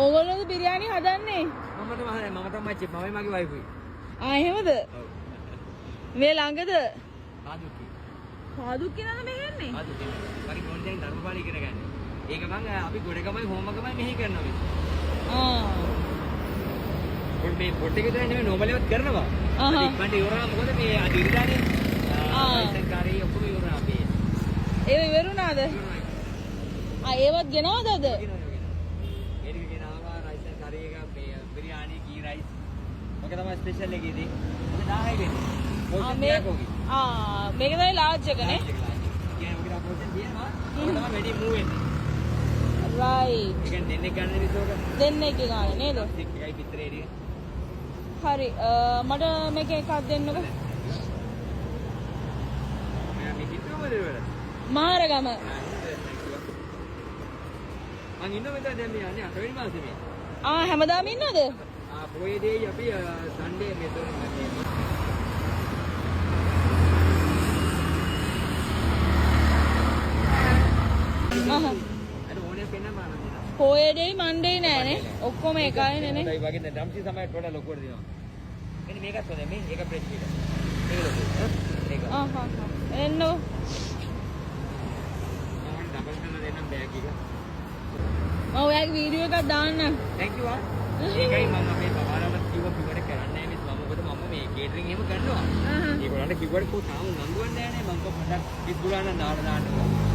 ඕගොල්ලෝද බිරියානි හදන්නේ? මම තමයි හදන්නේ. මම තමයි චෙෆ්. මමයි මගේ වයිෆුයි. ආ, එහෙමද? ඔව්. මේ ළඟද? පාදුක්කි. පාදුක්කේ නේද මේ එන්නේ? පාදුක්කි. මගේ ඕන දැන් ධර්මපාලි ඉගෙන ගන්න. ඒක මං අපි ගොඩ ගමයි හෝම ගමයි මෙහි කරනවා මේ. පොඩ් මේ පොට් එක විතරයි නෙමෙයි, නෝමල් ඒවත් කරනවා. අද ඉක්මනට ඉවරනා, මොකද මේ අද ඉරිදානේ. රයිස් ඇන්ඩ් කරි ඔක්කොම ඉවරනා අපේ. ඒව ඉවර වුණාද? ආ, ඒවත් ගෙනවද අද? ඒ ටික ගෙනාවා, රයිස් ඇන්ඩ් කරි එක, මේ බිරියානි, ගී රයිස්. ඔක තමයි ස්පෙෂල් එක ඉතින්. ඔක 1000යි වෙන්නේ. පෝෂන් ටිකක් ඔගේ. ආ, මේක තමයි ලාර්ජ් එක නේ? කියන්නේ ඔගේ පෝෂන් තියෙනවා. ඔක තමයි වැඩි මූව් වෙන්නේ. රයිට්. ඒ කියන්නේ දෙන්නෙක් ගන්න විදිහ ඔක. දෙන්නෙක් ගන්න නේද? එකයි පිටරේ ටික. හරි, මට මේක එකක් දෙන්නකෝ. මම මේ කිව්වම දෙවල. මාරගම. මං ඉන්න මෙතන දැන් මේ යන්නේ අටවෙනි මාසේ මේ. ආ, හැමදාම ඉන්නවද? ආ, පොයේ දෙයි අපි සන්ඩේ මේ මේ අර ඕනේ පෙන්නම මම දෙනවා. පොයේ දෙයි මන්ඩේ නෑනේ. ඔක්කොම එකයිනේ නේ. හොඳයි වගේ දැන් ඩම්සි තමයි වඩා ලොකුවට දෙනවා. මෙන්න මේකත් හොඳයි මේ, ඒක ෆ්‍රෙෂ් එක. මේක ලොකු. මේක. ආ හා හා. එන්නකෝ. මම ඩබල් කරලා දෙන්නම් බෑග් එක. මම ඔයාගේ වීඩියෝ එකක් දාන්නම්. Thank you ආ. ඒකයි මම අපේ බබාලට කිව්වා, කිව්වට කරන්නේ නැහැ මිස් මම, මොකද මම මේ කේටරින් එහෙම කරනවා. ඒගොල්ලන්ට කිව්වට කො තාම උනන්දුවක් නැහැ නේ. මං කො පොඩ්ඩක් ඉස්කුලා නම් දාලා දාන්න.